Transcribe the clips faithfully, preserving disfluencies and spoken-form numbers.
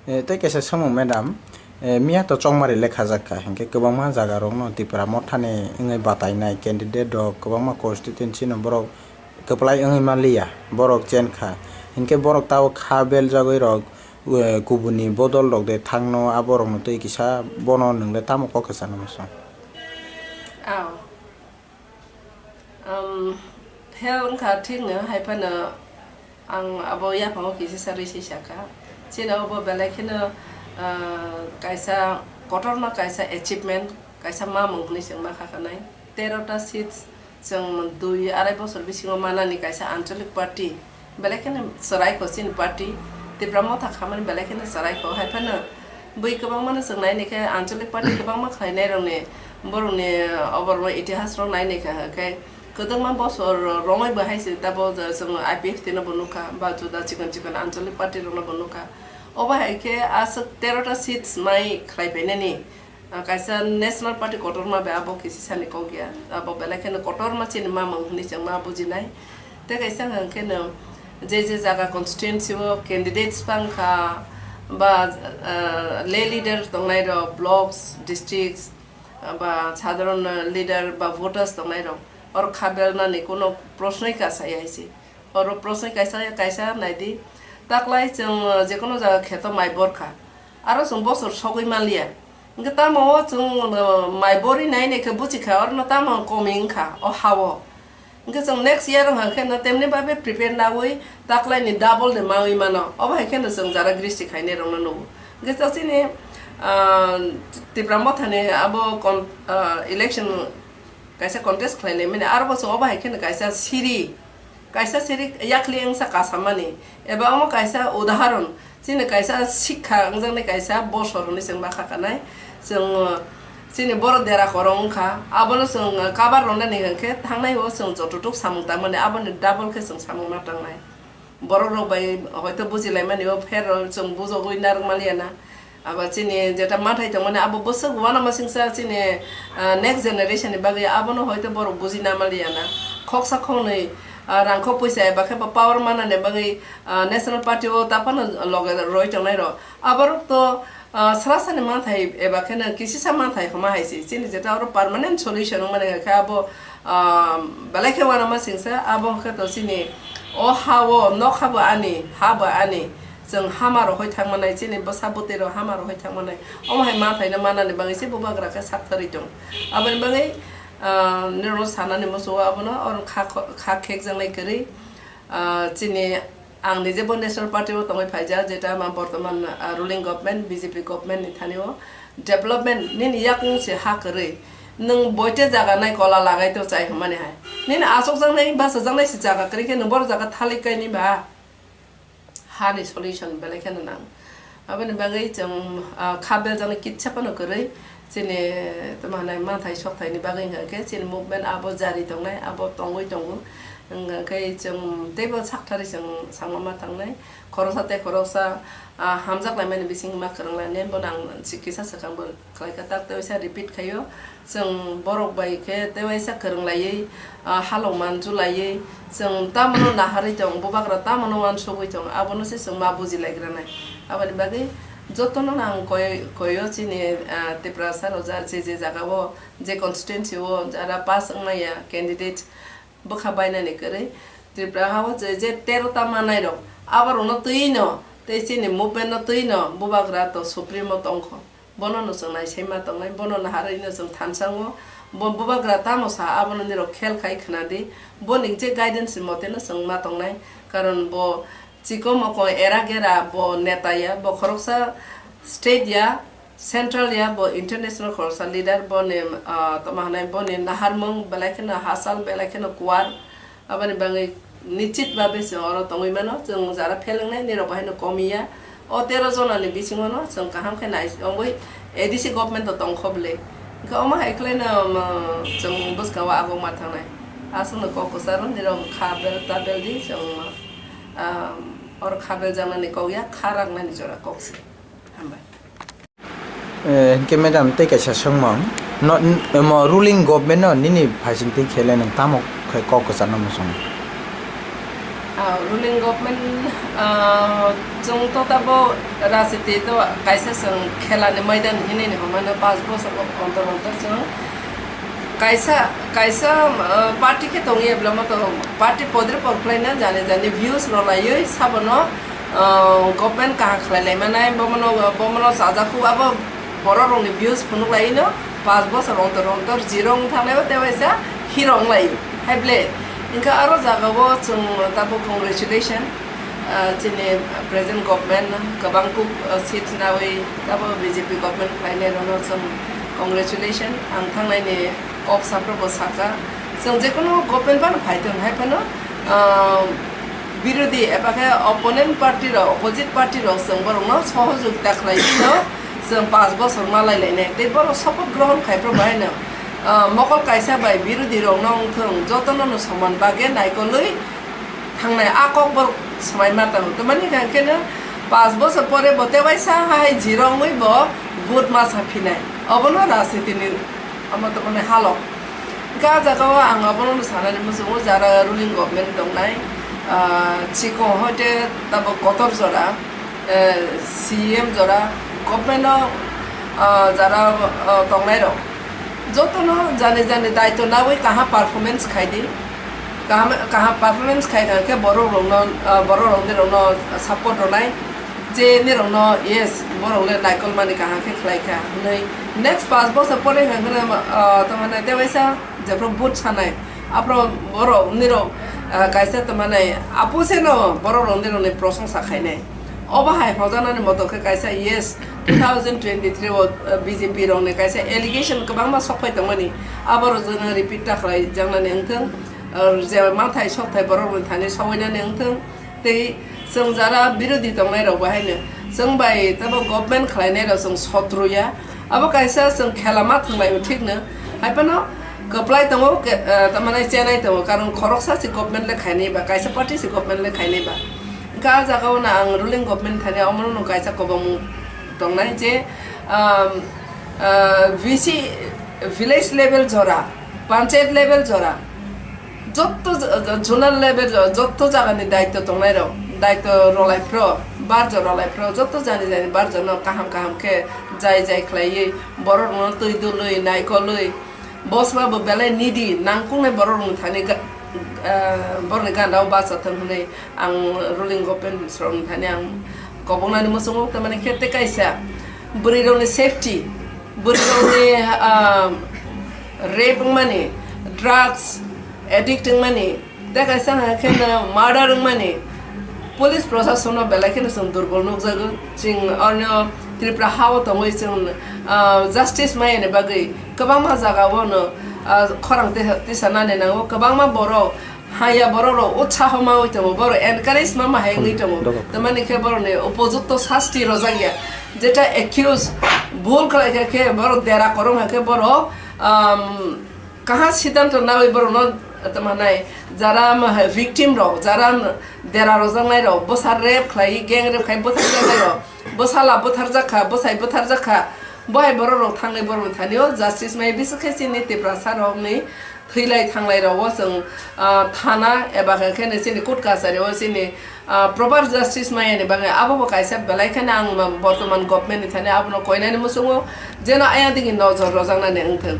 Eh, tei kaisa samung, madam, eh, miya to chongmari lekhajak kha, hinkhe kwbangma jaga rokno Tipra mothani wngwi batainai candidate rok kwbangma constituency no borok kwplai wngwi manliya, borok chen kha, hinkhe borok tabuk kha beljagwi rok, eh, kubuni bodol rok de thangno, aborokno twi kisa bono nwng le tamo kok kwchangno muchung? Aw. Um, hel wngkha thikno, hai phano ang abo yaphango kisa sa rwi si sakha. Chini obo belai kheno, ah, kaisa kotorma kaisa achievement, kaisa mamung hwnwi chwng ma kha kanai. Tero ta seats chwng dui arai bosor bisingo manani kaisa ancholic party. Belai kheno chwrai kho chini party, Tipra Motha khamani belai kheno chwrai kho. Hai phano bui kwbangma no chwng nai ni khe ancholic party kwbangma khlainai rokni, borokni oborokno itihas rok nai ni kha khe kwdwkma bosor rongwi bo hai se tabo chwng I P F T no bo nukha, ba juda chikon chikon ancholic party rok no bo nukha. Obo hai khe aswk tero ta seats mai khlai phainani. Ah, kaisa national party kotorma bai abo kisi sani kok ya. Abo belai kheno kotorma chini mamung hwnwi chwng ma bujinai. Tei kaisa hwnkhe no je je jaga constituency o candidates bang kha, ba, ah, lay leader tongnai rok, blocks, districts, ah, ba sadharon, ah, leader ba voters tongnai rok, oro kha belnani kuno prosnoi kasa ya hai se. Oro prosnoi kaisa, kaisa nai di. Taklai chwng, ah, jekono jaga kheto mai bor kha. Aro chwng bosor sogwi manliya. Hwnkhe tamo o chwng, uh, mai bori nai nai khe buchi kha, oro no tamo komi wng kha o ha o. Hwnkhe chwng next year wng kha khe no temni babe prepare naui taklai ni double de maui mano. Obo hai khe no chwng jara gristi khainai rok no nugo. Hwnkhe chwng chini, uh, Tipra Motha ni abo kon-, uh, election kaisa contest khlai lai mani, aro bo chwng obo hai khe no kaisa siri. Kaisa siri yakli wngsa kasamani, eba omo kaisa udaharon, chini kaisa sikha wngjaknai kaisa bosor hwnwi chwng ma kha kanai. Chwng, uh, chini borok dera korong wngkha, abono chwng, uh, cover rwnani hwnkhe thangnai o chwng jototok samung tangmani, aboni double khe chwng samung ma tangnai. Borok rok bai hoito bujilaimani o pher rok chwng bujogwi narwk maliya na. Abo chini jeta manthai tongmani abo bwswk uanama singsa chini, ah, next generation ni bagwi abono hoito borok bujina maliya na. Khoksa khoknwi, ah, rangkhok puisa eba khe bo power manani bagwi, ah, national party o taphano loge roi tongnai rok. Aborok to, ah, sra sani manthai eba kheno kisisa manthai homa hai se. Chini jeta oro permanent solution wngmani hai khe abo, ah, belai khe uanama singsa abo hwnkhe to chini o ha o nokha bo ani, ha bo ani. Chwng hama rohoi thangmanai, chini bwsa bwtwi rok hama rohoi thangmanai. Omo hai manthaino manani bagwi se bubagra khe sak thari tong. Aboni bagwi, ah, nirokno sanani muchungo abono oro kha kho-, kha khekjaknai kwrwi. Ah, chini ang nije bo National Party o tongwi phaijak, jeta ma bortoman, ah, ruling government, B J P government ni thani o development nini yakung se ha kwrwi. Nwng boite jaga nai kola lagai to chai hwnmani hai. Nini achukjaknai, bachajaknai se jaga kwrwi khe nwng boro jaga thalik kai ni ba? Hani solution belai kheno nang. Aboni bagwi chwng, ah, kha beljaknai kitsa phano kwrwi chini tamo hwnai manthai sokthai ni bagwi hwnkha khe chini movement abo jari tongnai, abo tongwi tongo. Hwnkha khe chwng teibo sakthari chwng sangma ma tangnai. Khoroksa tei khoroksa, ah, hamjak laimani bising ma kwrwng lainai, bono ang si-, kisa swkang bo khlai kha, tak tei waisa repeat khaio. Chwng borok bai khe tei waisa kwrwng laiwi, ah, halok manju laiwi, chwng tamono naharwi tong, bubagra tamono uansugwi tong, abono se chwng ma buji lai granai. Aboni bagwi jotono ang koi, koio chini, ah, Tiprasa rok ja, je je jaga o, je constituency o jara pass wngmaya candidate, bwkha bainani kwrwi Tripura ha o je, je tero ta manai rok, abo rokno twi no tei chini movement no twi no bubagra to supremo tongkho. Bono no chwng nai sai ma tongnai, bono naharwi no chwng thansa wngo. Bo bubagra tamo sa, abono nirok khel khai khna di. Boni je guidance ni mote no chwng ma tongnai, karon bo chiko moko era gera bo neta ya, bo khoroksa state ya, central ya, bo international khoroksa leader, boni, ah, tamo hwnai, boni naharmung belai kheno hachal, belai kheno kuar. Aboni bagwi nichit babe se oro tongwi mano, chwng jara phelengnai nirok bo haino komiya. O tero jona ni bisingo no chwng kaham khe nai wngwi A D C government o tongkho bwle. Hwnkhe omo hai khlai no, um, chwng bwskang o agok ma thangnai. Aswk no kok kwcharo nirok kha bel ta bel di chwng, um, oro kha bel jaknani kok ya, kha raknani jora kok se. Hambai. Eh, hwnkhe madam, tei kaisa swngmung. No, n-, omo ruling government no nini phaising twi khe le nwng tamo khe kok kwcharno muchungo? Ah, ruling government, ah, chwng to tabo rajniti to kaisa chwng khelani maidan hinwi ni hwnmano, panch bosor ontor ontor chwng kaisa, kaisa, ah, party khe tongwi, ebla moto party podre por khlaina jani jani views rw laiwi sabono, ah, government kaham khlai lai manai, bomono, bomono chajakku abo borok rokni views phunuk lai no, panch bosor ontor ontor zero wng thangnai o tei waisa hero wng lai hai ble. Hingkhe aro jaga o chwng tabo congratulation, ah, chini present government kwbang kuk, ah, seat nawi tabo B J P government khlainai rokno chwng congratulation ang thangnaini kok saphuru bo sakha. Chwng jekono government phano phai thung hai phano, ah, birodhi eba khe opponent party rok, opposite party rok chwng borokno sohojogita khlai no chwng panch bosor malai lainai. Tei borok sopoth grohon khai phuru bahai no, ah, mokol kaisa bai birodhi rok no wng thung, jotono no soman bagwi naikolwi thangnai a kok borok swmai ma tongo. Tamani hwnkhe no panch bosor pore bo tei waisa hai zero wngwi bo vote ma sa phinai. Obono rajniti ni omo tongmani halok. Hingkhe ah jaga o ang abono sanani muchungo, jara ruling government tongnai, ah, chikon hoite tabo kotor jora, eh, C M jora, government o, ah, jara, ah, tongnai rok jotono jani jani daitw nawi kaham performance khai di, kaham, kaham performance khai khe borok rokno, ah, borok rokni rokno support rwnai. Je nirokno, yes, borok le naikol mani kaham khe khlai kha hwnwi next panch bosor pore hwnkheno, ah, tamani tei waisa jephru vote sanai, aphuru borok nirok, ah, kaisa tamani apuseno borok rok nirokni prosongsa khainai. Obo hai hojanani moto khe kaisa, yes, two thousand twenty-three o, ah, B J P rokni kaisa allegation kwbangma sok phai tongmani, aborok jono repeat ta khlai jaknani wngthung, ah, je manthai sokthai borok rokni thani sowainani wngthung. Tei chwng jara birodhi tongnai rok bo haino chwng bai tabo government khlainai rok chwng sotru ya. Abo kaisa chwng khela ma thwng lai o thik no. Hai phano kwplai tongo, ke-, eh, tamani chenai tongo, karon khoroksa se government le khainai ba, kaisa party se government le khainai ba. Hwnkhe ah jaga o no ang ruling government thani omo no kaisa kobong tongnai je, um, uh, V C, village level jora, panchayat level jora, jotto z-, z-, zonal level, jotto jagani daityo tongnai rok, daityo rolai phro, barjo rolai phro, jotto jani jani barjo no kaham kaham khe jai jai khlaiwi, borok no twi dului, naikolwi, bosma bo belai needy, nangkuknai borok rokni thani ga-, ah, borokni gana o bacha thung hwnwi ang ruling government rokni thani ang kobongnani muchungo, tamani khe tei kaisa bwrwi rokni safety, bwrwi rokni, ah, rape wngmani, drugs addict wngmani, tei kaisa hwnka khe no murder wngmani, police prosason no belai kheno chwng durbol nukjago. Chwng orno Tripura ha o tongwi chwng, ah, justice maya ni bagwi kwbangma jaga o no, ah, khorang tisa nani nango, kwbangma borok haya borok rok utsaho mawi tongo, borok encourage ma ma hai wngwi tongo. Tamani khe borok ni upojukto sasti rojak ya, jeta accuse bhul khlai kha khe borok dera kwrwng kha khe borok, um, kaha siddhanto nawi borokno tamo nai, jara ma hai victim rok, jara dera rojaknai rok, bwsa rape khlai, gang rape khai bwtharjaknai rok, bwsala bwtharjak kha, bwsai bwtharjak kha, bo hai borok rok thangwi borok thani o justice mai, bisekhe chini Tiprasa rok ni thwilai thanglai rok o chwng, ah, thana eba khe chini court kachari o chini ah, proper justice maya ni bagwi abo bo kaisa belai kheno ang ma-, bortoman government ni thani abono koinani muchungo, jeno ayang digi nojor rojaknani wngthung.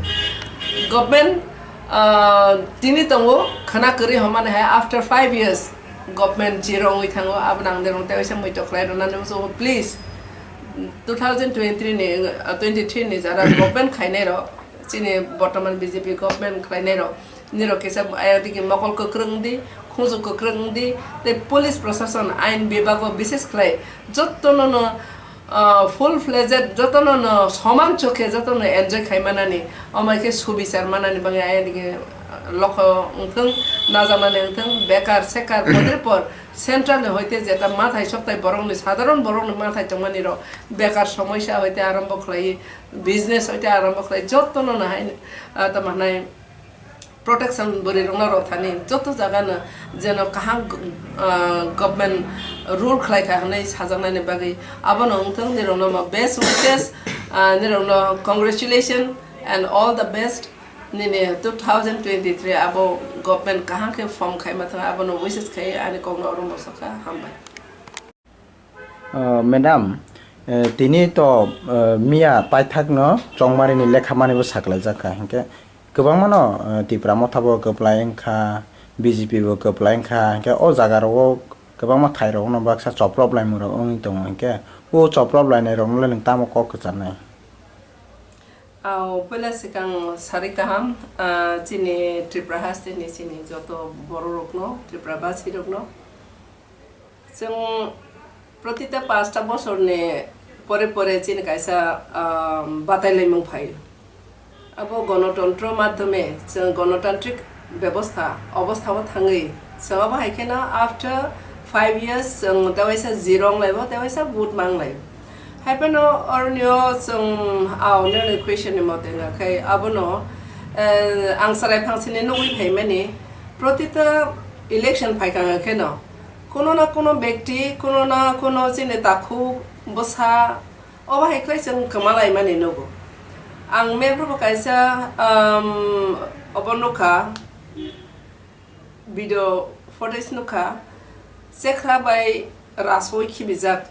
Government, ah, tini tongo khwna kwrwi hwnmani hai after five years government zero wngwi thango, abono ang derong tei waisa muitok khlai rwnani muchungo, please two thousand twenty-three ni, ah, twenty-three ni jara government khainai rok, chini bortoman B J P government khlainai rok, nirok kisa ayang digi mokol kwkrwng di, khunju kwkrwng di, tei police prosason ain bibago bises khlai jottono no, ah, full fledged, jottono no soman chokhe jottono enjoy khai manani, omai khe subichar manani bagwi ayang digi lokho wngthung, najaknani wngthung, bekar sekar podre por central ni hoite jeta mathai sokthai borokni, sadharon borokni mathai tongmani rok bekar somoisa hoite arambo khlai, business hoite arambo khlai, jottono no hai, ah, tamo hwnai protection bwrwi rokno rw thani, jotto jaga no jeno kaham, ah, government rule khlai kha hwnwi sajaknani bagwi abono wngthung, nirokno mo best wishes, ah, nirokno congratulation and all the best. Nini two thousand twenty-three abo government kaham khe form khaima thang, abono wishes khai ani kokno oro mosokha, hambai. Uh, madam, uh, tini to, uh, miya paithakno chongmarini lekha manibo saklaijak kha, hinkhe kwbangmano, uh, Tipra Motha bo kwplai wngkha, B J P bo kwplai wngkha, hinkhe o jaga rogo kwbangma thai rokno baksa choprop laimung rok wngwi tongo, hinkhe o choprop lainai rokno le nwng tamo kok kwcharnai? Ao, puila swkang sari kaham, ah, chini Tripura hasteni chini joto bororokno, Tripura basirokno. Chwng protita pasta bosorni pore pore chini kaisa, ah, batailaimung phaio. Abo gonotontro madhyome chwng gonotantrik bebostha, obostha o thangwi, chwng abo hai kheno after five years chwng tewaisa zero wng laibo, tewaisa vote mang lai. Hai phano oroni o chwng, ah, nini question ni mote wngkha khe abono, eh, ang chwrai phangsini nugwi phaimani, protita election phaikha wngkha kheno, kuno na kuno bekti, kuno na kuno chini takhuk, bwsa, obo hai khlai chwng kwma laimani nugo. Ang mepro bo kaisa, um, obo nukha, video footage nukha, Chekhra bai Rasoi khibijak,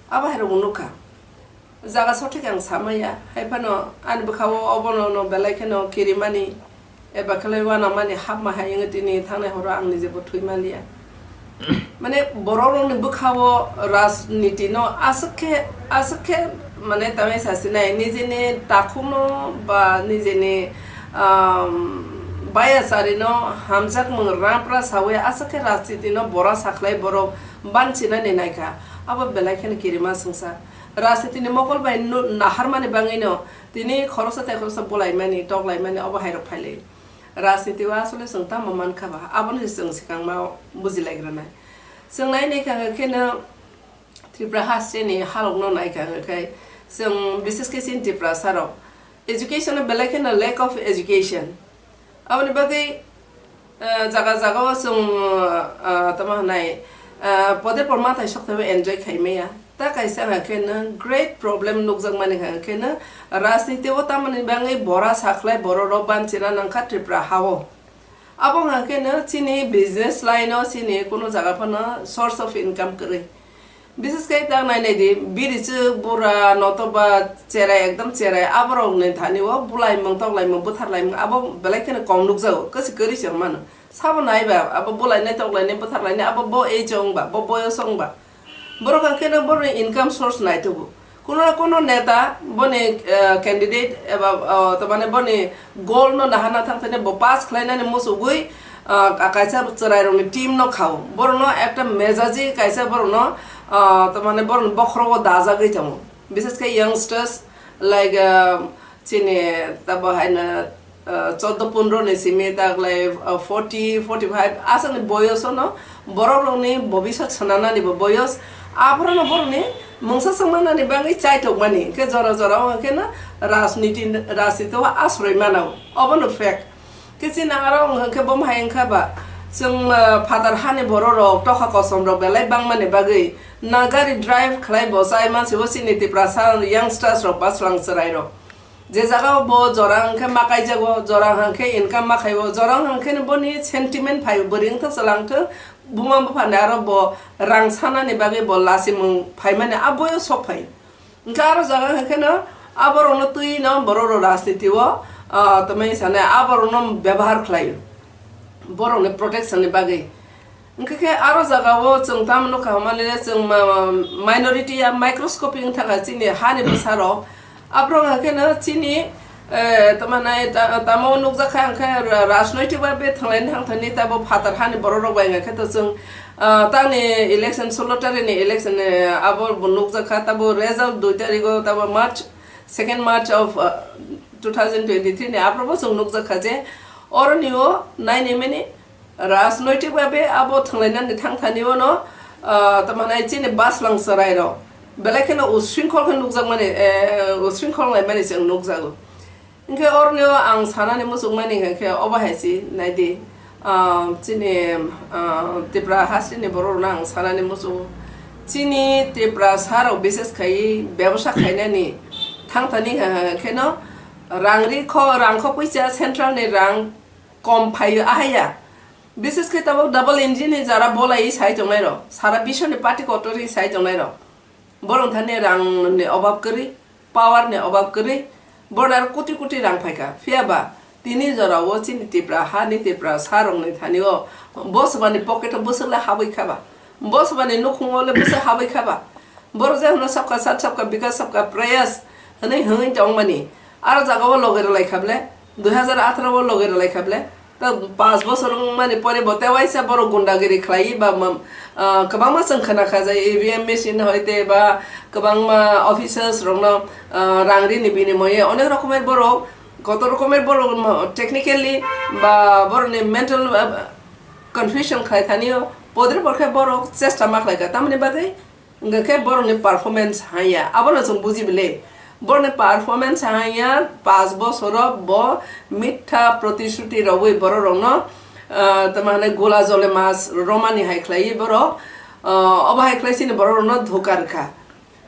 abo hai rokbo nukha. Jaga sothik ang samaya, hai phano ani bwkha-o obono no belai kheno kirimani eba khlai uanamani hapma hai wngwi tini thangnai horo ang nijebo thwi manliya. Mane borok rokni bwkha-o rajniti no aswk khe, aswk khe mane tamai sasinai nijini takhukno ba nijini, um, bayachari no hamjakmung rapra sawi aswk khe rajniti no bora sakhlai borok banchinani naikha. Abo belai kheno kirima swngsa. Rajniti ni mokol bai nu-, naharmani bangwi no tini khoroksa tei khoroksa bulaimani, toklaimani obo hai rok phailai. Rajniti o asole chwng tamo mankha ba, abono se chwng swkangma bujilaigrana. Chwng nai naikha hwnkhe no Tripura hasteni halokno naikha hwnkhe chwng bises khe chini Tiprasa rok education o belai kheno lack of education. Aboni bagwi, eh, jaga jaga o chwng, eh, tamo hwnai, eh, pode porma thai sok thaibo enjoy khai maya. Ta kaisa hwnka khe no great problem nukjakmani hwnka khe no rajniti o tamoni bangwi bora sakhlai borok rok banchina nangkha Tripura ha o. Abo hwnka khe no chini business line o chini kunu jaga phano source of income kwrwi. Bises khe ta nai nai di, biri chwk bura notoba cherai, ekdom cherai, aborok ni thani o bulaimung toklaimung bwtharlaimung abo belai kheno kom nukjago, kwchwk kwrwi se mano. Sabo nai ba, abo bulainai toklainai bwtharlainai abo bo age o wng ba, bo boyos o wng ba. Borok hwnka khe no borok ni income source nai tubu. Kuno na kuno neta boni, eh, candidate eba, oh, tamani boni goal no naharna thang thani bo pass khlainani muchugwi, ah, ka-, kaisa chwrairokni team no khao. Borokno ekta mejaji kaisa borokno, ah, tamani borokni bokhorogo dajagwi tongo. Bises khe youngsters like, ah, chini tabo haino, ah, choddo pondro ni simi taklai, ah, forty, forty-five aswkni boyosono borokrokni bobiswt swnamnanibo boyos. Aphorono borokni mungsa swngmanani bagwi chaithokmani. Hwnkhe jora jora o hwnkhe no rajniti, rajniti o asroi mano. Obono fact. Khe chini aro wng khe bo hai wngkha ba, chwng, ah, phatar hani borok rok, tokha kosom rok belai bangmani bagwi na gari drive khlai bo chai mansi bo chini Tiprasa youngsters rok ba swlang chwrai rok. Je jaga o bo jora wng khe ma kaijago, jora wng khe income ma khaio, jora wng khe boni sentiment phaio, bwrwi wng thok chwla wng thok, buma bupha ni aro bo rang sanani bagwi bo lasimung phaimani a boyo sok phaio. Hwnkhe aro jaga hwnkhe no aborokno twi no borok rok rajniti o, ah, tamai sanai aborokno bebahar khlaio borokni protection ni bagwi. Hwnkhe khe aro jaga o chwng tamo nukha hwnmani le chwng ma-, ma-, minority ya microscopic wng thangkha chini hani bwsa rok. Aborok hwnkhe no chini, eh, tamo nai ta-, tamo nukjak kha hwnkhe ra-, rajnoitik bai bethwng laini thang thani tabo phatar hani borok rok bai hwnkhe to chwng Ah, tangni election, solo tarikni election, eh, abo bo nukjak kha, tabo result dui tarigo, tabo March, second March of, ah, two thousand twenty-three ni aphuru bo chwng nukjak kha je, oroni o naini mani rajnoitik babe abo thwnglainani thang thani o no, ah, tamo nai chini baslang chwrai rok belai kheno usringkhol khe nukjakmani, eh, usringkhol laimani chwng nukjago. Hwnkhe oroni o ang sanani muchungmani hwnkhe obo hai se naidi, ah, chini, ah, Tipra hasteni borok rokno ang sanani muchungo. Chini Tiprasa rok bises khai bebosa khainani thang thani hwnkhe no Rang ri kho, rang kho puisa central ni rang kom phaio ahaya. Bises khe tabuk double engine ni jara bolai sai tongnai rok, sara biswni party kotor ri sai tongnai rok. Borok thani rang ni obab kwrwi, power ni obab kwrwi, borok aro koti koti rang phaikha. Phiya ba tini jora o chini Tipra ha ni Tipra sa rok ni thani o bo swbani pocket o bwswk le habwi kha ba, bo swbani nukhung o le bwswk habwi kha ba. Borok je hwno sabka sat, sabka bikas, sabka prayas hwnwi hwnwi tongmani. Aro jaga o loge rwlai kha ble, dui hazar atharo o loge rwlai kha ble. Ta panch bosor wngmani pore bo tewaisa borok gundagiri khlai ba ma-, ah, kwbangma chwng khna kha jai, E V M machine hoite ba kwbangma officers rokno, ah, rang rini binimoye onek rokomer borok, koto rokomer borok mo-, technically ba borokni mental, ah, confusion khlai thani o podre pore khe borok chesta ma khlai kha. Tamoni bagwi Hwnkha khe borokni performance haya, abono chwng buji bile. Borokni performance haya, panch bosoro bo mitha protishuti rogwi borok rokno, ah, tamo hwnwi gola jole mas romani hai khlaiwi borok, ah, obo hai khlai chini borok rokno dhuka rwkha.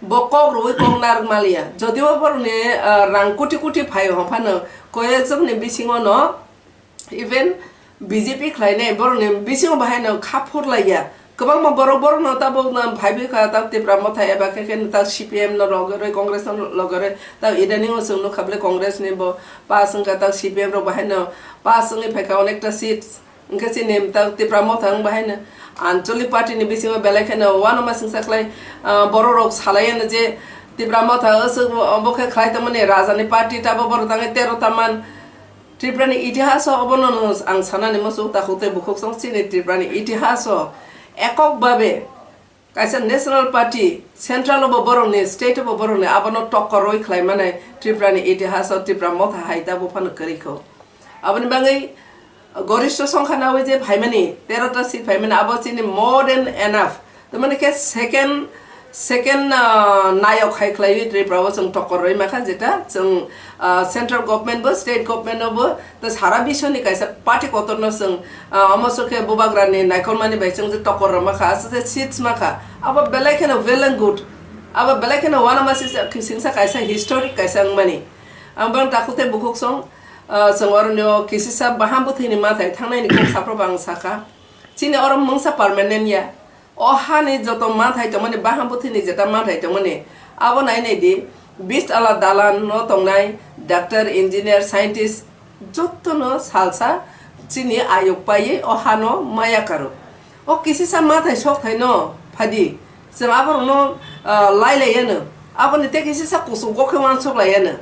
Bo kok rwui kok narwk maliya. Jodio borokni, ah, rang koti koti phai hwnphano koyekjokni bisingo no Even B J P khlainai borokni bisingo bahaino kha phurlaiya. Kwbangma borok borokno tabukno phaibai kha, ta Tipra Motha eba khe khe ta C P M no logerwi, Congress no logerwi, ta idani o chwng nukha bwle Congress ni bo pass wngkha, ta C P M rok bahaino pass wngwi phaikha onekta seats. Hwnkhe chini ta Tipra Motha wng bahaino Anchalik party ni bisingo belai kheno uanama singsa khlai, ah, borok rok salaiya no je Tipra Motha aswk bo khe khlai tongmani raja ni party, tabo borok tangwi tero ta man. Tripura ni itihas o obono no ang sanani muchung takhuk tei bukhuk song chini Tripura ni itihas o ekok babe kaisa national party central o bo borok ni state o bo borok ni abono tokkor roi khlai mani Tripura ni itihas o Tipra Motha hai ta buphano kwrwi kho. Aboni bagwi gorishto songkha nawi je phaimani tero ta seat phaimani abo chini more than enough. Tamani khe second, second, ah, nayok hai khlaiwi Tripura o chwng tokkor roi makha, jeta chwng, ah, central government bo, state government o bo, ta sara biswni kaisa party kotorno chwng, ah, omo sokhe bubagrani naikolmani bai chwng je tokkor rw makha, aswk je seats makha. Abo belai kheno well and good. Abo belai kheno uanama sisa, singsa kaisa historic kaisa wngmani. Ang bang takhuk tei bukhuk song, ah, chwng oroni o kisisa baham bwthwini mathai thangnaini kok saphrobo ang sakha. Chini oro mungsa permanent ya. O hani joto mathai tongmani, baham bwthwini jeta mathai tongmani, abo nai nai di, bis tala dalan no tongnai doctor, engineer, scientist jotono salsa chini ayuk paiwi o hano maya karo. O kisisa mathai sokthai no phadi, chwng aborokno, ah, lai lai yano, aboni tei kisisa kuchuk gokhe uansuk lai yano.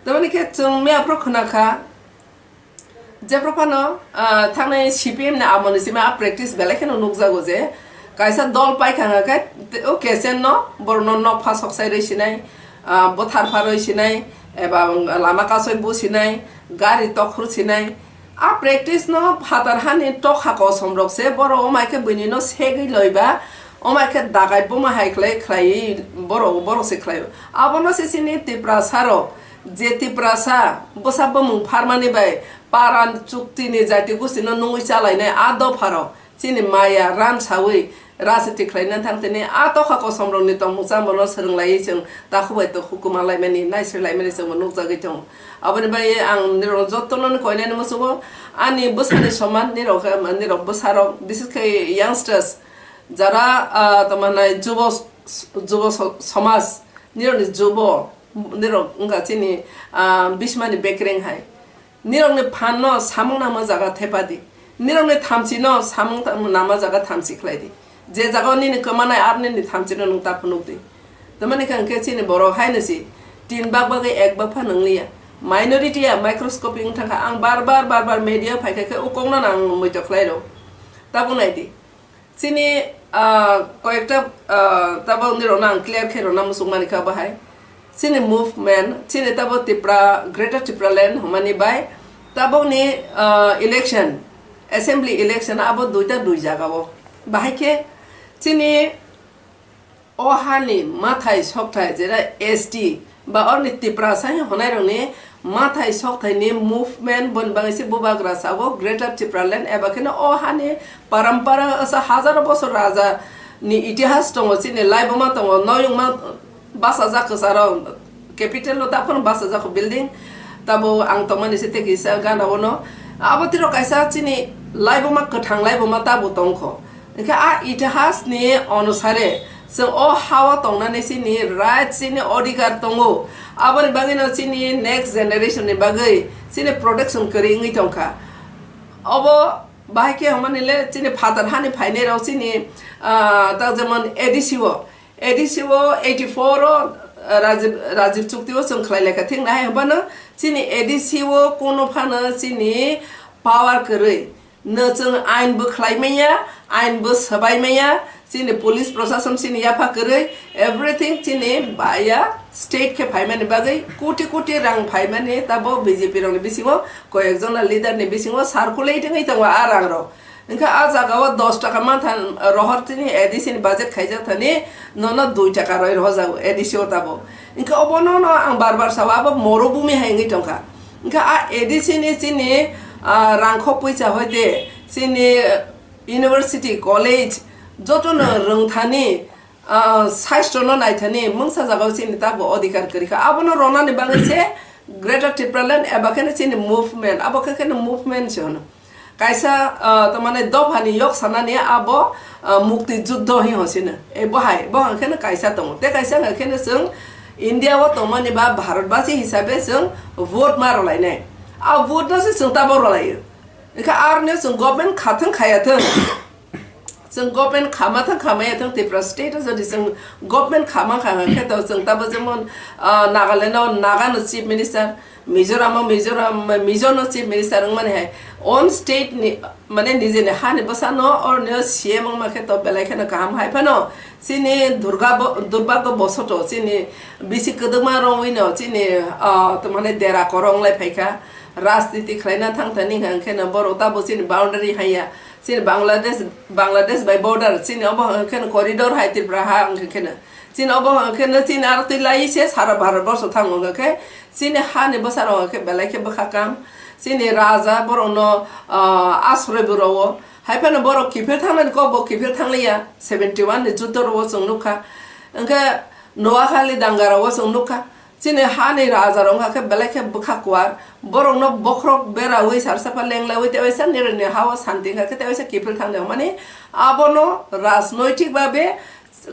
Tamoni khe chwng mia phuru khna kha, Jephru phano, ah, thangnai C P M ni amoni simi a practice belai kheno nukjago je, kaisa dol paikha hwnkha khe, o K C N no borokno nok pha soksai rwi sinai, ah, bwthar pha rwi sinai, eba lama kasoi bu sinai, gari tokhru sinai. A practice no phatar hani tokha kosom rok se borok omai khe buini no segwi loiba, omai khe dagai buma hai khlai khlaiwi borok, borok se khlaio. Abono se chini Tiprasa rok, je Tiprasa bwsa bumung pharmani bai paran chukti ni jati gusti no nungwi chalainai a dopha rok chini maya ran sawi rajniti khlaina thang tini a tokha kosom rok ni tongmung chamung no swrwng laiwi chwng takhuk bai takhuk kwma laimani, naisri laimani chwng bo nukjagwi tongo. Aboni bai ang nirok jotono ni koinani muchungo ani bwsani soman nirok khe, nirok bwsarok bises khe youngsters jara, ah, tamo hwnai jubo, jubo so-, somaj nirok ni jubo nirok wngkha chini, ah, bismani bekereng hai. Nirokni phanno samung nangma jaga thepadi. Nirokni thamchino samung ta-, nangma jaga thamchi khlaidi. Je jagao nini kwmanai aro nini thamchino nwng ta phunukdi. Tamani khe hwnkhe chini borok haino si tin bak bagwi ek bak phano wngliya. Minority ya microscopic wng thangkha. Ang bar bar, bar bar media phaikha khe o kokno ang muitok khlai rw. Tabuk naidi. Chini, ah, koyekta, ah, tabuk nirokno ang clear khe rwna muchung mani kha bahai. Chini movement, chini tabuk Tipra, Greater Tipraland hwnmani bai tabukni, ah, election, assembly election abo duita dui jagao. Bahai khe chini o hani mathai sokthai jera S T ba orni Tiprasa hwnwi hwnairokni mathai sokthaini movement boni bagwi se bubagra sago Greater Tipraland eba kheno o hani parampara asa hazaro bosor raja ni itihas tongo, chini laibuma tongo, noyungma bachajak kwcharo capital o daphano bachajak building Tabo ang tongmani se tei kisa gana ono. Abo tiro kaisa chini laibuma kwthang laibuma tabo tongkho. Hingkhe a itihas ni onusare chwng o hao tongnani chini right, chini odhikar tongo. Aboni bagwino chini next generation ni bagwi chini protection kwrwi wngwi tongkha. Obo bahai khe hwnmani le chini phatar hani phainai rok chini, ah, ta jemon A D C o, A D C o eighty four o, ah, Rajiv, Rajiv chukti o chwng khlai laikha thik nahai hwnbano chini A D C o kuno phano chini power kwrwi. No chwng ain bo khlai manya, ain bo swbai manya, chini police prosason chini yapha kwrwi, everything chini baya state khe phaimani bagwi koti koti rang phaimani tabo B J P rokni bisingo, koyekjona leader ni bisingo circulate wngwi tongo a rang rok. Hingkhe a jaga o dos taka mantha rohor chini A D C ni budget khaijak thani nono dui taka roi rohojago A D C o tabo. Hingkhe obono no ang bar bar sao abo morubhumi hai wngwi tongkha. Hingkhe a A D C ni chini, ah, rangkho puisa hoite chini university, college jotono rwngthani, ah, sastrono naithani mungsa jagao chini tabo odhikar kwrwikha. Abono ronani bagwi se Greater Tipraland eba kheno chini movement, abo khe kheno movement se hwno. Kaisa, ah, tamani dophani yok sanani abo, ah, mukti juddho hi hosino. E bohai, bohang kheno kaisa tongo. Te kaisa wngkha kheno chwng India o tongmani ba Bharatbasi hisabe chwng vote ma rwlainai. A vote no se chwng tabo rwlaio. Hingkhe aroni chwng government khathwng khayathwng. Chwng government khama thang khamaya thang Tripura state o jodi chwng government khama kha khe to chwng tabo jemon, ah, Nagaland o Naga no chief minister, Mizoram o Mizoram, Mizo no chief minister wngmani hai own state ni mane nijeni hani bwsa no oroni o C M wngma khe to belai kheno kaham hai phano chini durga bo-, durbago bosoto chini bisi kwdwkma rongwi no chini, ah, to mane dera korong lai phaikha rajniti khlaina thang thani hwnkhe no borok tabo chini boundary haiya. Chini Bangladesh, Bangladesh bai border, chini obo hwnkheno corridor hai Tripura ha hwnkheno. Chini obo hwnkheno chini aro twi lai se sara Bharat borsho thango hwnkhe chini hani bwsarok hwnkhe belai khe bwkha kam. Chini raja borokno, ah, asroi bo rwo. Hai phano borok kiphil thangnani kok bo kiphil thangliya. Seventy one ni juddho rwo chwng nukha. Hwnkhe Noakhali danga rwo chwng nukha. Chini hani raja rok wngkha khe belai khe bwkha kuar, borokno bokhorok beraui sarsa pha lenglaui tei waisa nirokni ha-o santi wngkha khe tei waisa kiphil thangdi hwnmani abono rajnoitik babe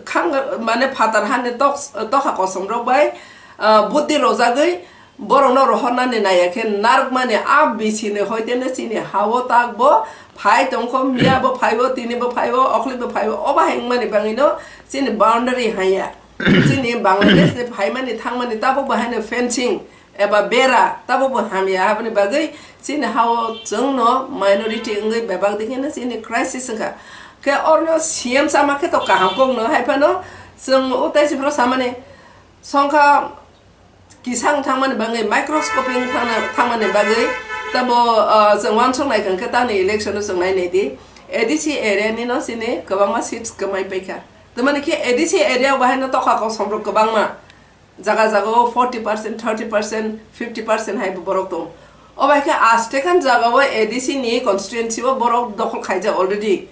khang mane phatar hani tok-, tokha kosom rok bai, ah, buddi rojagwi borokno rohornani naiya khe narwkmani a bisini hoiteno chini ha-o takbo phai tongkho, miya bo phaibo, tini bo phaibo, okhli bo phaibo, obo hai wngmani bangwino chini boundary haiya. Chini Bangladesh ni phaimani thangmani tabuk bo haino fencing eba bera tabuk bo hamya, aboni bagwi chini ha-o chwngno minority wngwi bebak dikheno chini crisis wngkha. Khe orno C M sama khe to kaham kokno hai phano chwng o tei siphuru samani songkha kisang thangmani bagwi microscopic thangna-, thangmani bagwi tabo, ah, chwng uansuk nai kha khe tani election o chwng nai nai di A D C area ni no chini kwbangma seats kwmai paikha. Tamani khe A D C area o bahai no tokha kosom rok kwbangma. Jaga jaga o forty percent, thirty percent, fifty percent hai bo borok tongo. O bai khe astekhan jaga o A D C ni constituency o borok dokhol khaijak already.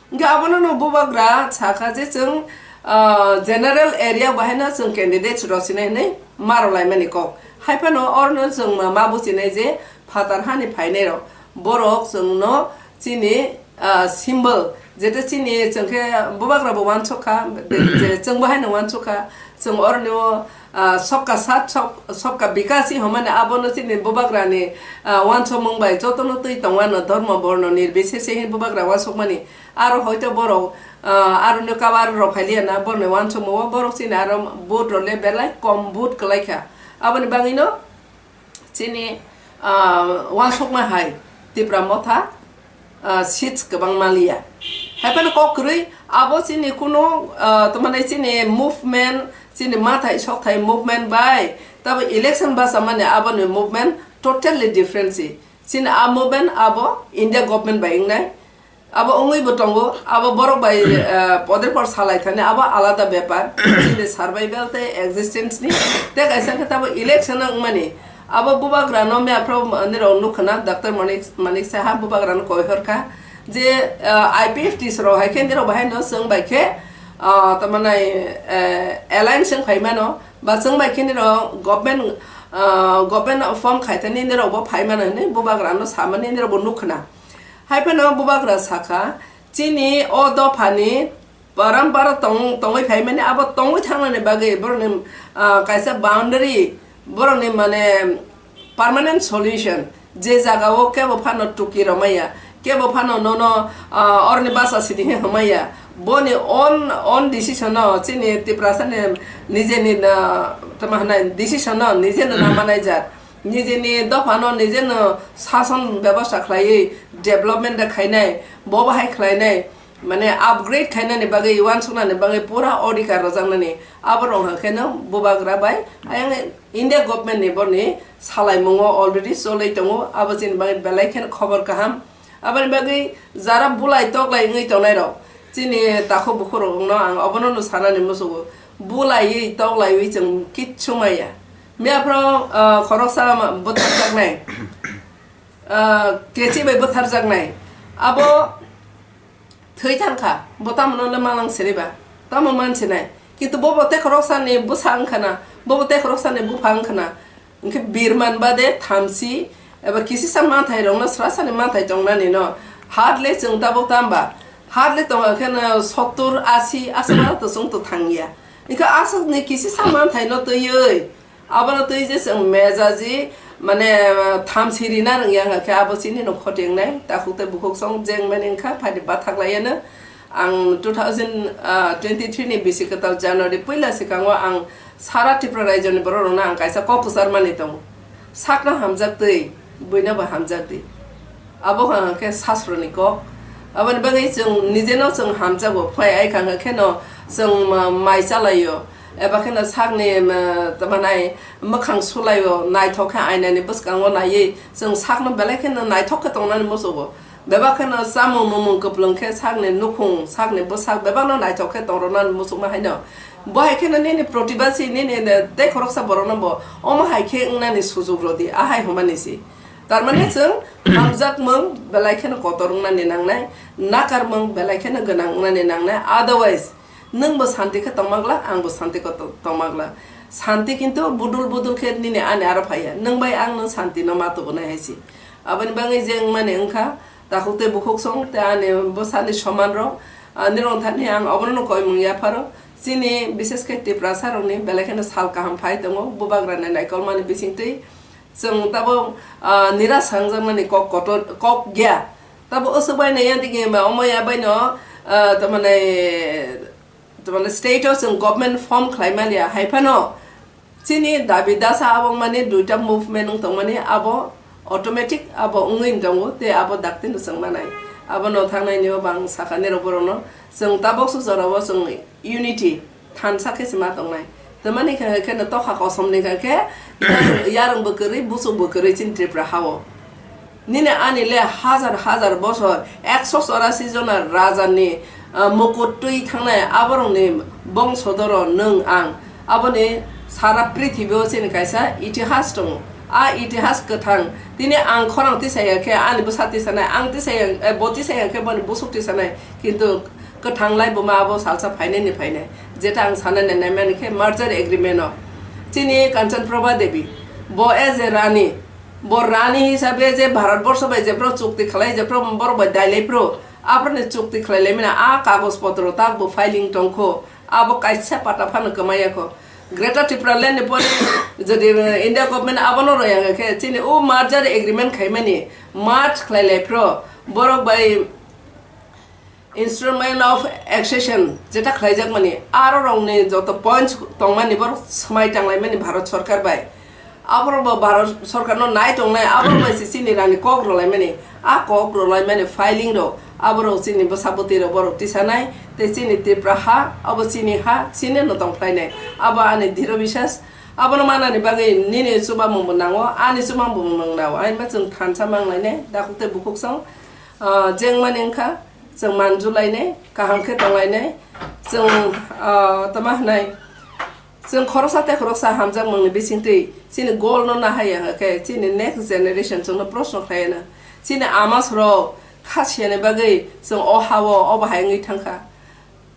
Hingkhe abono no bubagra sakha je chwng, ah, general area o bahai no chwng candidates rw sinai hinwi ma rw lai mani kok. Hai phano oro no chwng ma, ma buchinai je phatar hani phainai rok. Borok chwng no chini, ah, symbol, jeto chini chwng khe bubagra bo uansuk kha, je chwng bo haino uansuk kha, chwng oroni o, ah, sabka saath sab-, sabka vikas hi hwnmani abono chini bubagra ni, ah, uansukmung bai jotono twi tongmano dhormo borno nirbisese hi bubagra uansukmani. Aro hoito borok, ah, aroni o kabar rok phailiya na boroni uansukmung o borok chini aro vote rok le belai kom vote kwlai kha. Aboni bagwi no chini, ah, uansukma hai Tipra Motha, ah, seats kwbang maliya. Hai phano kok kwrwi abo chini kuno, ah, tamani chini movement, chini mathai sokthai movement bai tabo election bachamani aboni movement totally different si. Chini a movement abo India government bai wngnai. Abo wngwi bo tongo, abo borok bai, eh, poder por salai thani, abo alada bepar. Chini survival tei existence ni. Tei kaisa khe tabo election wngmani. Abo bubagra no mia phro nirok nukha na, Doctor Manik, Manik Saha bubagra no koi hor kha je, eh, I P F T rok hai khe nirok bahai no chwng bai khe, ah, tamani, eh, alliance wng phai mano. Ba chwng bai khe nirok government, Ah, government form khaitani nirok bo phaimano hinwi bubagra no samani nirok bo nukhna. Haiphano bubagra sakha, chini o dophani parampara tong-, tongwi phaimani abo tongwi thangnani bagwi borokni, ah, kaisa boundary, borokni mane permanent solution, je jagao kebo phano tuki romaya, kebo phano nono, ah, orni basa sidi hwnmaya, boni own, own decision no chini Tiprasa ni nijeni na, tama hwnai decision no nije no na manai jak, nijeni dopha no nije no sason bebosta khlaiwi development da khainai, bo bahai khlainai, mane upgrade khainani bagwi, uansuknani bagwi pura odhikar rwjaknani, abo rok hwnkheno bubagra bai ayang India government ni borni salaimungo already cholwi tongo, abo chini bagwi belai kheno khobor kaham. Aboni bagwi jara bulai toklai wngwi tongnai rok, chini takhuk bukhuk rok no ang obono no sanani muchungo, bulaiwi toklaiwi chwng kichu maya. Miya phro, ah, khoroksa ma-, bwtharjaknai, ah, kechi bai bwtharjaknai, abo thwi thangkha, bo tamo no le malang siniba, tamo mansinai. Kintu bobo tekhorok sani bwsa wngkhana, bobo tekhorok sani bupha wngkhana. Hwnkhe birman bade thamsi eba kisisa manthai rokno srasani manthai tongnani no. Hardly chwng tabuk tamba, hardly tonga kheno sottur, asi, aswk to chwng to thangya. Hwnkhe aswkni kisisa manthai no twiwi, abono twi je chwng mejaji, mane, thamsi rina rwngya wngkha khe abo chini no khotingnai, takhuk tei bukhuk song jeng mani wngkha, phaidi bathak laiya no. Ang two thousand twenty-three ni bisi kwtal January puila swkango ang sara Tripura raijo ni borok rokno ang kaisa kok kwchar mani tongo. Sakno hamjak twi, buino bo hamjak di. Abo hwnka khe sasroni kok. Aboni bagwi chwng nijeno chwng hamjago, phai ai kha hwnka kheno chwng ma-, mai chalaio, eba kheno sakni, ma, tamo nai mwkhang sulaio, naithok khe ainani bwskango naiwi chwng sakno belai kheno naithok khe tongnani muchungo. Bebak kheno chamung numung kwplwng khe sakni nukhung, sakni bwsak bebakno naithok khe tongrwnani muchungma haino. Bo hai kheno nini protibasi, nini tei khoroksa borokno bo omo hai khe wngnani sujuk rwdi, ahai hwnmani si. Tarmane chwng hamjakmung belai kheno kotor wngnani nangnai, nakarmung belai kheno gwnang wngnani nangnai. Otherwise, nwng bo santi khe tongma glak, ang bo santi khe to-, tongma glak. Santi kintu budul budul khe nini ani aro phaiya. Nwng bai ang nwng santi no ma tubunai hai si. Aboni bagwi je wngmani wngkha, takhuk tei bukhuk song tei ani bwsani soman rok, ah, nirok thani ang obono no koimung yapharo. Chini bishes khe Tiprasa rokni belai kheno sal kaham phai tongo, bubagrani naikolmani bisingtwi. Chwng tabuk, ah, nira sangjakmani kok kotor, kok ya. Tabuk aswk bai no ya digi ba omo ya bai no, ah, tamani, tamani state o chwng government form khlai mani ya. Hai phano chini dabi dasa abo mani duita movement wng tongmani abo automatic abo wngwi tongo tei abo dakti no chwng manai. Abo no thangnai ni o bang sakha nirok borok no chwng tabuk su jora o chwng unity thansa khe se ma tongnai. Tamani khe, khe no tokha kosom ni khe, khe yarwng, yarwng bo kwrwi, buchuk bo kwrwi chini Tripura ha o. Nini ani le hazar hazar bosor, ekso chorasi jona raja ni, ah, mukut twi thangnai aborok ni bongsodoro nwng ang. Aboni sara prithibi o chini kaisa itihas tongo. A itihas kwthang. Tini ang khorang tisaya khe ani bwsa tisanai, ang tisaya, eh, bo tisaya khe boni buchuk tisanai. Kintu kwthang lai buma abo salsa phainai ni phainai. Jeta ang sanani naimani khe merger agreement o chini Kanchan Prabha Devi, bo as a rani, bo rani hisabe je Bharat borsho bai jephru chukti khlai, jephru borok bai dailai phru, aphru ni chukti khlai lai mani a kagoj potro tak bo filing tongkho, abo kaisa pata phano kwmaya kho. Greater Tipraland ni pore jodi India government abono royang khe chini o merger agreement khaimani merge khlai lai phru borok bai Instrument of Accession jeta khlaijakmani, aro rokni joto points tongmani borok swmai tanglaimani Bharat Sarkar bai. Aborok bo Bharat Sarkarno nai tongnai, aborok bai se chini rani kok rwlaimani. A kok rwlaimani filing rok, aborok chini bwsa bwtwi rok borok tisanai, tei chini Tripura ha, abo chini ha, chini no tongphlainai. Abo ani diro biswas. Abono manani bagwi nini chubamung bo nango, ani chubamung bo nango. Ani ba chwng thansa manglainai, dakhuk tei bukhuk song, ah, jengmani wngkha. Chwng manjulainai, kaham khe tonglainai. Chwng, ah, tama hwnai, chwng khoroksa tei khoroksa hamjakmungni bisingtwi chini goal no nahaiya hwnkhe chini next generation chwngno proshno khlaiya na. Chini amas rok kha siyani bagwi chwng o ha-o obo hai wngwi thangkha.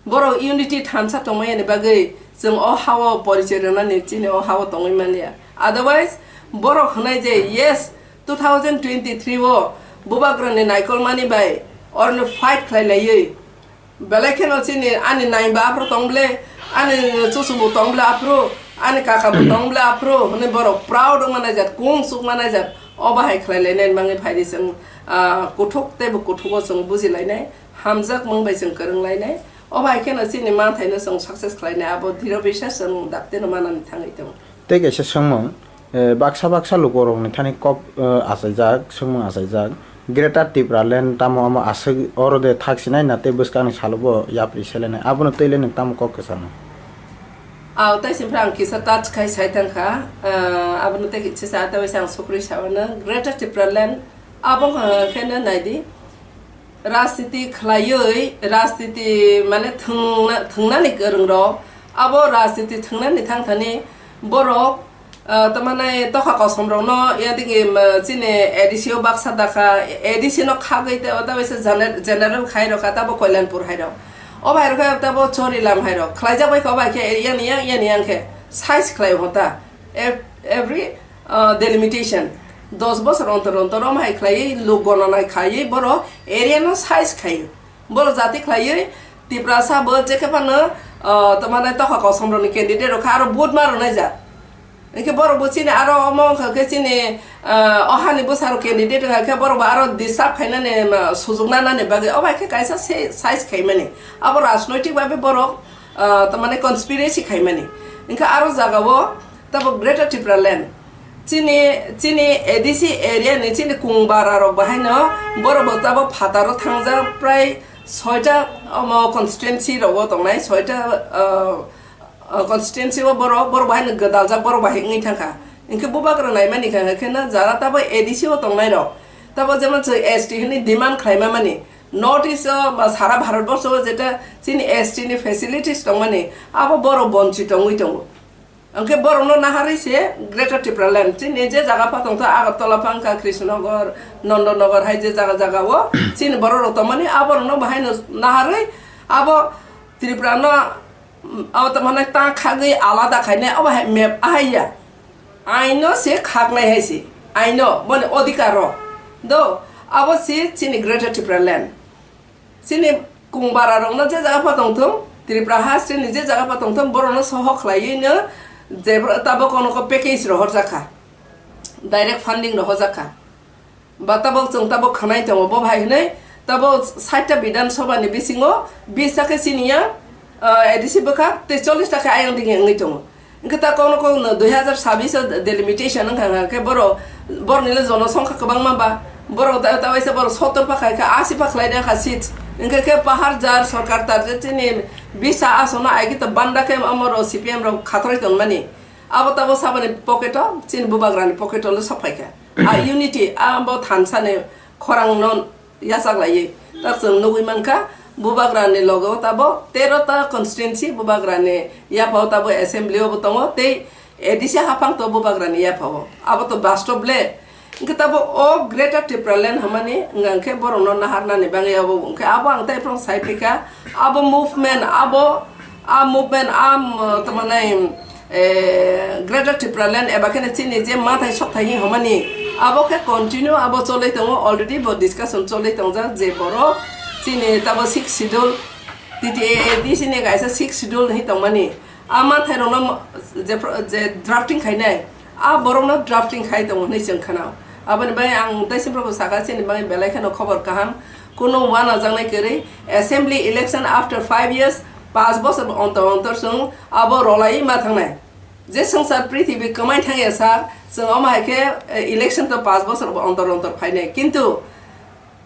Borok unity thansa tongmani bagwi Chwng o ha-o porichoi rwnani chini o ha-o tongwi manliya. Otherwise, borok hwnai je, yes, two thousand twenty-three o bubagrani naikolmani bai oroni fight khlai laiwi, belai kheno chini ani naimba aphuru tong ble, ani chuchu bo tong ble aphuru, ani kaka bo tong ble aphuru hwnwi borok proud wngma naijak, kung chukma naijak. O bahai khlai lainai manwi phai di chwng, ah, kuthuk tei bo kuthugo chwng buji lainai, hamjak mung bai chwng kwrwng lainai. O bahai kheno chini manthaino chwng success khlainai, abo diro biswas chwng daktino manani thangwi tongo. Tei kaisa swngmung, eh, baksa baksa lukurokni thani kok, eh, achaijak, swngmung achaijak, Greater Tipraland tamo omo aswk oro de thak sinai na tei bwskangni salobo yapri selenai, abono twi le nwng tamo kok kwchangno? Aw, tei simpra ang kisa touch khai sai thang kha, eh, abono tei kisa sa tei waisa ang sukri sa mano, Greater Tipraland abo, eh, kheno nai di. Rajniti khlaiwi, rajniti mane thwngna-, thwngnani kwrwngrok, abo rajniti thwngnani thangthani borok, ah, tamane tokha kosomrokno yadigi, um, chini A D C o baksa dakha, A D C no khagwi tei oda waisa gener-, general khai rokha tabo Koilanpur hairok. O hairok khe tabo Chorilam hairok. Khlaijak bai khe o bai khe yani yang, yani yang khe size khlai hota. Ev-, every, uh, delimitation dos bosor ontor ontor om hai khlaiwi luk gonanai khaiwi borok area no size khaio. Borok jati khlaiwi Tiprasa bo je khe phano, uh, tamane tokha kosom rokni candidate rok kha aro vote ma rwnai jak. Hinkhe borok bo chini aro omo wngkha khe chini, uh, o hani bwsarok candidate wngkha khe borok bo aro disturb khainani, uh, sujuk nanani bagwi o bai khe kaisa se-, size khaimani. Abo rajnoitik babe borok, uh, tamane conspiracy khaimani. Hinkhe aro jagao Tabuk Greater Tipraland. Chini, chini A D C area ni chini kung bara rok bahai no borok bo tabuk phataro thangjak prai soita omo constituency rogo tongnai, soita, ah, ah, constituency o borok, borok bahai no gwdaljak, borok bahai wngwi thangkha. Hinkhe bubagra naimani kha khe no jara tabuk A D C o tongnai rok. Tabuk jemon chwng S T hinwi demand khlaima mani. North East o ba sara Bharat borsho o jeta chini S T ni facilities tongmani, abo borok bonchi tongwi tongo. Hwnkhe borokno naharwi se Greater Tipraland, chini je jaga pha tongtho, Agartala pha wngkha, Krishnanagar, Nandanagar hai je jaga jaga o chini borok rok tongmani, aborokno bahaino naharwi abo Tripura no, mm, abo tongmani ta khagwi alada khainai, abo hai map ahai ya. Aino se khaknai hai se, aino boni odhikar rok. Do, abo se chini Greater Tipraland. Chini kung bara rokno je jaga pha tongthung, Tripura ha chini je jaga pha tongthung, borokno soho khlaiwi no je tabuk kono ko package rohorjak kha, direct funding rohorjak kha. Ba tabuk chwng tabuk khwnai tongo, bo hai hwnwi tabuk sait ta Bidhan Sabha ni bisingo bis ta khe chini ya, ah, A D C bwkha tei chollish ta khe ayang digi wngwi tongo. Hwnkhe ta kokno kokno dui hazar sabbish o delimitation wngkha, hwnkhe borok, borokni le jonosongkha kwbangma ba, borok ta, ta waisa borok sottor pa khai kha, asi pa khlai da kha seats. Hwnkhe khe pahar jar sorkar tar je chini bisa aswkno aigwi ta banda khe omo rok C P M rok khatroi tongmani. Abo tabuk saboni pocket o, chini bubagrani pocket o le sok phai kha. A unity, abo thansa ni khorang no yachak laiwi. Tak chwng nugwi mankha, bubagrani logo tabo tero ta constituency bubagrani yaphao tabo assembly o bo tongo, tei A D C haphang to bubagrani yaphao. Abo to bastob le. Hwnkhe tabo o Greater Tipraland hwnmani wngkha hwnkhe borokno naharnani bagwi abo wngkha. Abo ang tei phano sai phikha, abo movement, abo, a movement, a, um, tamo nai, eh, Greater Tipraland eba kheno chini je mathai sokthai hi hwnmani, abo khe continue abo cholwi tongo, already bo discussion cholwi tongjak je borok chini tabo sixth schedule, T T A A D C ni kaisa sixth schedule hi tongmani. A mathai rokno je, je drafting khainai, a borokno drafting khai tongo hwnwi chwng khna. Aboni bagwi ang tei sibrobo saka chini bagwi belai kheno khobor kaham. Kuno uanajaknai kwrwi, assembly election after five years, panch bosor ontor ontor chwng abo rolaiwi ma thangnai. Je swngchar prithibi kwmai thangya sak, chwng omo hai khe, eh, election to panch bosor ontor ontor phainai. Kintu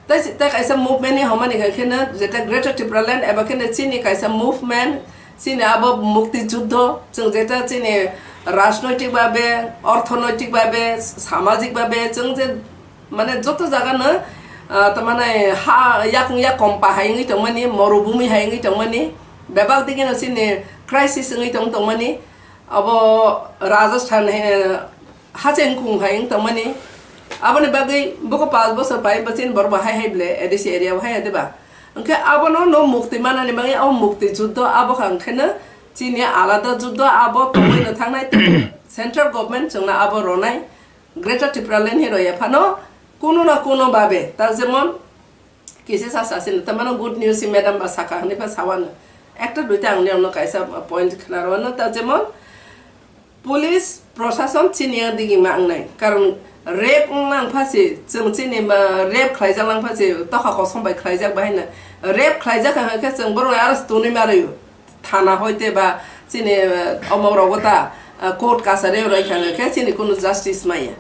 tei, tei kaisa movement ni hwnmani kha kheno, jeta Greater Tipraland eba kheno chini kaisa movement, chini abo mukti juddho, chwng jeta chini rajnoitik babe, orthonoitik babe, samajik babe, chwng je mane joto jaga no, ah, tamane ha yakung yak kompa hai wngwi tongmani, morubhumi hai wngwi tongmani, bebak digi no chini crisis wngwi tong tongmani, abo Rajasthan he, hacheng kung hai wng tongmani. Aboni bagwi buko panch bosor pai bachini borok bo hai hai ble A D C area o hai hai de ba. Hwnkhe abono no mukti manani bagwi abo mukti juddho abo kha hwnkhe no Chini alada juddo abo tongwi no thangnai, tei central government chwngno abo ronai, Greater Tipraland hi roya phano, kuno na kuno babe, ta jemon kisa sa sa sini, ta mano good news si madam ba saka hwnwi pha sawano. Ekta duita ang nirokno kaisa point khna rwano, ta jemon police prosason chini yang digi ma wngnai, karon rape wngna wngpha si, chwng chini ma rape khlaijak lang pha si, tokha kosom bai khlaijak bahai no, rape khlaijak kha khe chwng borok aro stonwi ma rwio. Thana hoite ba chini, eh, omok rogo ta, eh, court kasari roi kha khe chini kunu justice maya.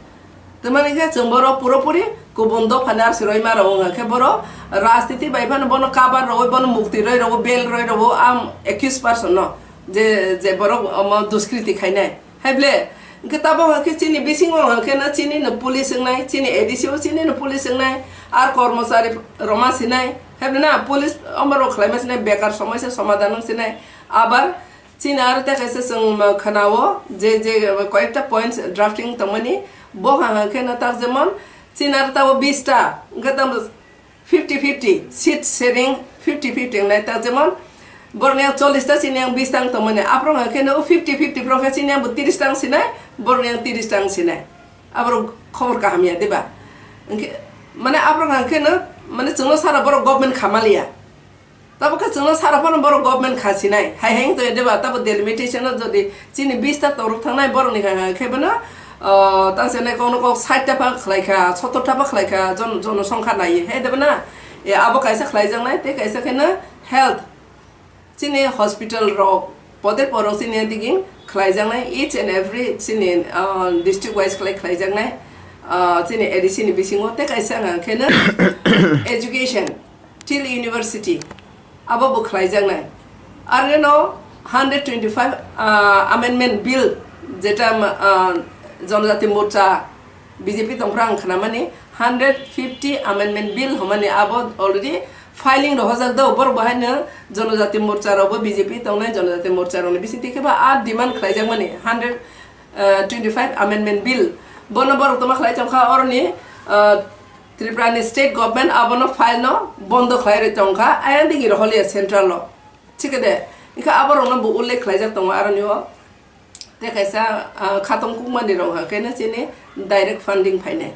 Tamani khe chwng borok puropuri kubun dophani R C roi ma rok wngkha khe borok rajniti bai phano bono cover rogwi, bono mukti roi rogo, bail roi rogo, am accused person no, je, je borok omo duskriti khainai. Hai ble, hwnkhe tabok hwnkhe chini bisingo hwnkhe no chini no police wngnai, chini A D C o chini no police wngnai, ar kormochari roma sinai, hai ble na police omorok khlaima sinai, bekar somoisa somadhan wng sinai. Abar chini aro tei kaisa chwng ma khwnao je, je koyekta points drafting tongmani, bo hwnkhe no tak jemon chini aro tabo bista, hwnkhe tamo fifty fifty, seat sharing fifty fifty wngnai, ta jemon borokni yang chollish ta, chini yang bis ta wng tongmani, aphuru hwnkhe no fifty fifty, borok khe chini yang bo tiris ta wng sinai, borokni yang tiris ta wng sinai, aborok khobor kaham ya, diba? Hwnkhe, mane, aborok hwnkhe no, mane, chwngno sara borok government khamaliya, tabo khe chwngno sara phano borok government kha sinai, hai hai wng tongya, diba? Tabo delimitation no jodi chini bis ta torok thangnai borokni kha khe bono, o, ta se nai kokno kok sait ta pha khlai kha, sottor ta pha khlai kha, jon-, jonosongkha nai, he de bana? E, abo kaisa khlaijaknai, tei kaisa khe no health, chini hospital rok, poder porok chini digin khlaijaknai, each and every chini, o, district wise khlai khlaijaknai, o, chini A D C ni bisingo, tei kaisa hwnka khe no education. Till university, abo bo khlaijaknai. Areno hundred twenty-five, ah, amendment bill, jeta, ah, Jonojati Morcha B J P tongphra ang khnamani, hundred fifty amendment bill hwnmani abo already filing rohorjak do, borok bo haino Jonojati Morcha rokbo B J P tongnai, Jonojati Morcha rokni bisingtwi khe ba a demand khlaijakmani hundred, ah, twenty-five amendment bill. Bono borok tongma khlai tongkha oroni, ah, Tripura ni state government abono file no bondo khlai rwi tongkha, ayang digi rohorliya central o. Thik de, hwnkhe aborokno bo ullekh khlaijak tongo aroni o. Tei kaisa, ah, khatong kukmani rok hwnkhe no chini direct funding phainai.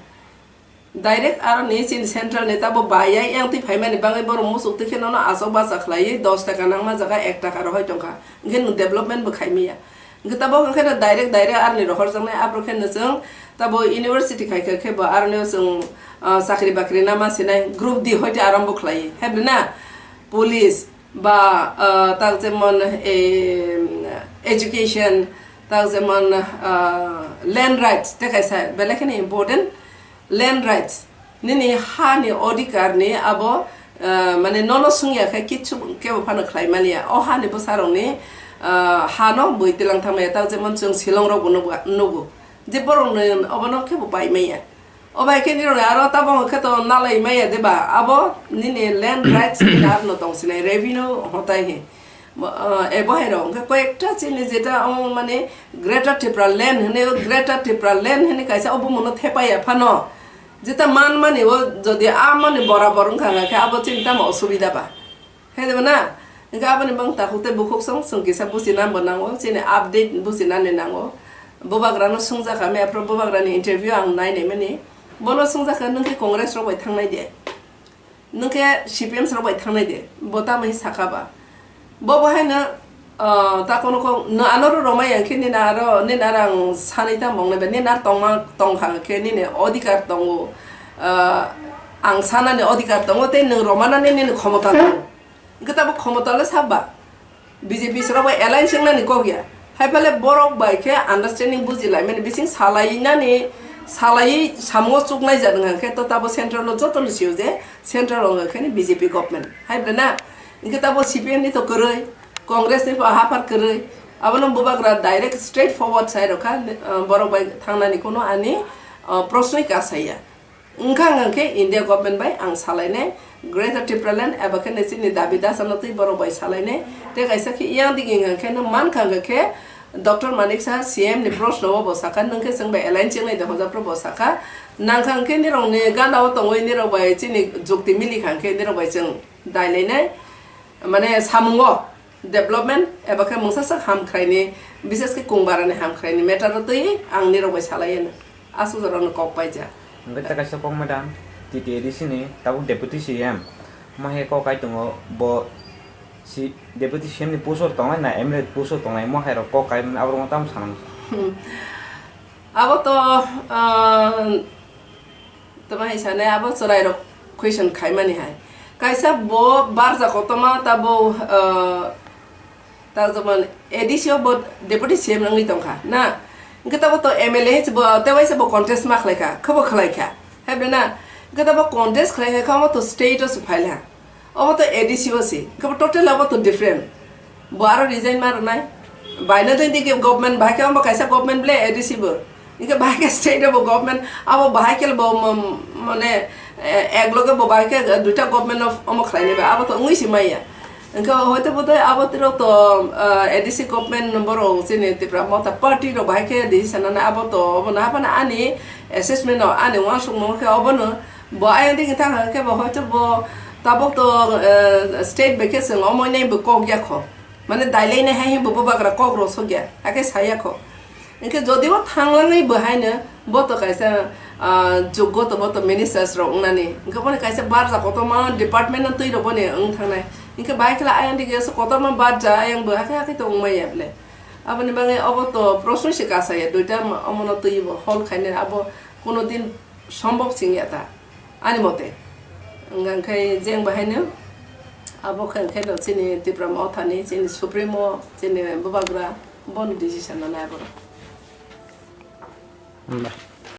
Direct aroni chini central ni tabo bayai yang twi phaimani bagwi borok muchuk twi kheno no achok bacha khlaiwi dos taka nangma jaga ek taka rohoi tongkha. Hwnkhe nwng development bo khaimaya. Hwnkhe tabok hwnkhe no direct, direct aroni rohorjaknai, aphuru khe no chwng tabo university khai khe, khe bo aroni o chwng, ah, chakri bakri nama sinai, group D hoite arambo khlai, hai ble na? Police ba, ah, tak jemon, eh, education, tak jemon, ah, land rights, tei kaisa belai kheno important. Land rights, nini ha ni odhikar ni abo, ah, mane nono swngya khe kichu kebo phano khlai manya. O ha ni bwsa rok ni, ah, ha no bwi tilang thangmaya, tak jemon chwng Shillong rok bo nugo, nugo je borok ni obo no kebo pai manya. O bai khe nini rok ni aro tabok khe to nalai manya de ba, abo nini land rights ni ar no tong sinai, revenue hotai he. Bo, ah, e bohai rok hwnkhe koyekta chini jeta omo mane Greater Tripura Land hwnwi, o Greater Tripura Land hwnwi kaisa o bumungno thepaiya phano, jeta manmani o jodi a mani borabor wngkha khe abo chini tamo osubida ba? He de na? Hwnkhe aboni bang takhuk tei bukhuk song chwng kisa buchina bo nango, chini update buchinani nango. Bubagrano swngjak kha, me aphuru bubagrani interview ang nainai mani. Bono swngjak kha, nwng khe Congress rok bai thangnai de? Nwng khe C P M rok bai thangnai de, bo tamo hi sakha ba? Bo bo haino, ah, ta kono kok, no ano ro romai yang khe nini aro, nini aro ang sanai ta mong nai ba, nini aro tongma, tongkha khe nini odhikar tongo, ah, ang sanani odhikar tongo, tei nwng romanani nini khomota tongo. Hwnkhe tabo khomota le sak ba? B J P srok bai alliance wngnani kok ya. Hai phale borok bai khe understanding buji lai mani, bising salai nani, salai samungo chuknai jak wngkha khe to tabo central o joto no sio je central o wngkha khe ni B J P government. Hai ble na? Hwnkhe tabo C P M ni to kwrwi, Congress ni bo haphar kwrwi. Abono bubagra direct straight forward sai rokha, ah, borok bai thangnani kuno ani, ah, prosnoi kasaya. Wngkha hwnkhe India government bai ang salainai, Greater Tipraland eba khe nini chini dabi dasa no twi borok bai salainai. Tei kaisa khe yang digi hwnkhe no mankha hwnkhe Doctor Manik Saha C M ni proshno o bo sakha, nwng khe chwng bai alliance wngnai de hoja phuru bo sakha. Nangkha hwnkhe nirok ni gana o tongwi nirok bai chini jukti milikha hwnkhe nirok bai chwng dailainai. Mane samungo Development eba khe mungsa sak hamkhraini, bises khe kungbarani hamkhraini matter o twi ang nirok bai salai ano. Aswk jorokno kok paijak. Hwnkhe ta kaisa kok madam, T T A D C ni tabuk deputy C M, ma he kok kai tongo bo si deputy C M ni post o tongnai na M L A post o tongnai, mo hai rok kok kai mani aborok tamo sanang. Hmm. Abo to, ah, tamo hai sanai abo chwrai rok question khaimani hai. Kaisa bo barja kotorma ta bo, ah, ta jemon A D C o bo deputy C M wngwi tongkha na. Hwnkhe tamo to M L A hai bo tewaisa bo contest ma khlaikha, khobo khlaikha. Hai na, hwnkhe tamo contest khlaikha khe omo to state o se phailha. Obo to A D C o se, khe bo total obo to different. Bo aro resign ma rwnai. Baino twi digi government bahai khe omo kaisa government ble A D C bo. Hwnkhe bahai khe state bo government, abo bahai khe bo mo-, mane, eh, ek loge bo bahai khe duita government of omo khlainai ba, abo to wngwi se maya. Hwnkhe hoito bo tei abo twi rok to, eh, A D C government borok chini Tipra Motha party rok bahai khe decision nana abo to, obo na hapana ani assessment o ani uansukmung khe obono. Bo ayang digi thang khe bo hoito bo tabuk to, eh, state bai khe chwng omo nai bo kok ya kho. Mane dailai nai hai bo bubagra kok rw sok ya. Hakhe saya kho. Hwnkhe jodi bo thanglangwi bo haino bo to kaisa, ah, joggo to bo to ministers rok wngnani. Hwnkhe boni kaisa barja kotorma department no twi rok boni wng thangnai. Hwnkhe bai khe ayang digi kotorma barja ayang bo hakhe hakhe to wngmaya ble. Aboni bagwi obo to prosno se kasaya duita omono twi bo hol khainai abo kuno din sombhob sing ya ta. Ani mote. Hwnkhe jeng bahaino abo khe, khe no chini Tipra Mothani, chini Supremo, chini bubagra, bono decision nanai borok. Hwnba.